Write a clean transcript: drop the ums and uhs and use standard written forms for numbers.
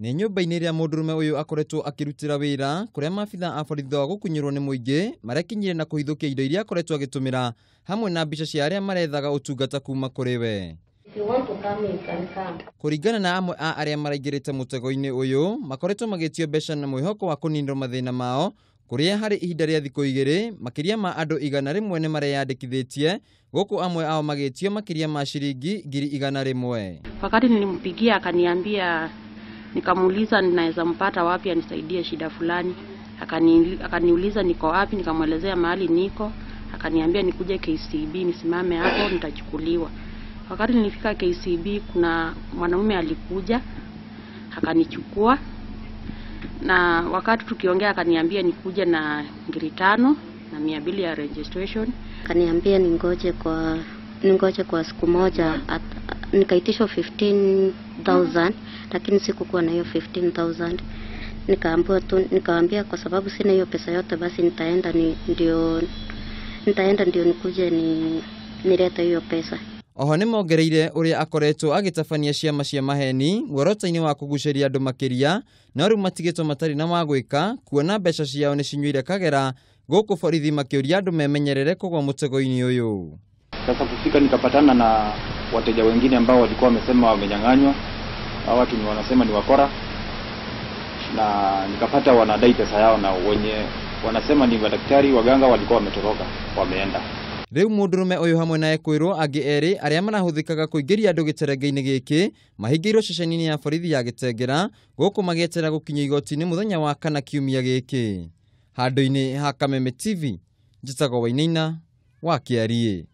Nĩ nyũmba-inĩ ĩrĩa mũndũrũme ũyũ akoretwo akĩrutĩra wĩra kũrĩa maabitha a borithi thutha wa gũkunyĩrwo nĩ mũingĩ marekinyire na kũhithũkia indo iria akoretwo agĩtũmĩra hamwe na mbica cia arĩa marethaga ũtungata kuma kũrĩ we. If you want to come, you can come. Kũringana na amwe a arĩa maraingĩrĩte mũtego-inĩ ũyũ makoretwo magĩtio mbeca na mwĩhoko wa kũninwo mathĩna mao kũrĩa harĩ ihinda rĩa thikũ igĩrĩ makĩria ma andũ 100 nĩ mareyandĩkithĩtie gũkũ amwe ao magĩtio makĩria ma ciringi 100,000. Wakati nilimpigia akaniambia, nikamuuliza ninaweza mpata wapi anisaidie shida fulani. Akaniuliza niko wapi, nikamwelezea mahali niko, akaniambia nikuje KCB nisimame hapo nitachukuliwa. Wakati nilifika KCB kuna mwanamume alikuja akanichukua, na wakati tukiongea akaniambia nikuje na 5,200 ya registration. Akaniambia ningoje kwa siku moja, nikaitishwa 15,000 lakini sikukuwa na hiyo 15,000. Nikaambiwa tu, nikaambia kwa sababu sina hiyo pesa yote basi nitaenda ndio nikuje nilete hiyo pesa. Oho nĩ mongereire ũrĩa akoretwo agĩtabania ciama cia maheni muoroto-inĩ wa kũgucĩria andũ makĩria no rĩu matigĩtwo matarĩ na wa gwĩka kuona mbeca ciao nĩ cinyuire kagera gũkũ borithi makĩũria andũ memenyerere kũgwa mũtego-inĩ ũyũ. Sasa kufika nikapatana na wateja wengine ambao walikuwa wamesema wamenyang'anywa, hao watu ni wanasema ni wakora, na nikapata wanadai pesa yao, na wenye wanasema ni madaktari waganga walikuwa wametoroka wameenda. Rĩu mũndũrũme ũyũ hamwe na ekwĩrwo angĩ erĩ arĩa marahũthĩkaga kũingĩria andũ gĩterenge-inĩ gĩkĩ mahingĩirwo ceceni-inĩ ya borithi ya Gĩtengera gũkũ magĩetera gũkinyio igoti-inĩ mũthenya wa kana kiumia gĩkĩ. Handũ-inĩ ha Kameme TV, njĩtagwo Wainaina wa Kĩariĩ.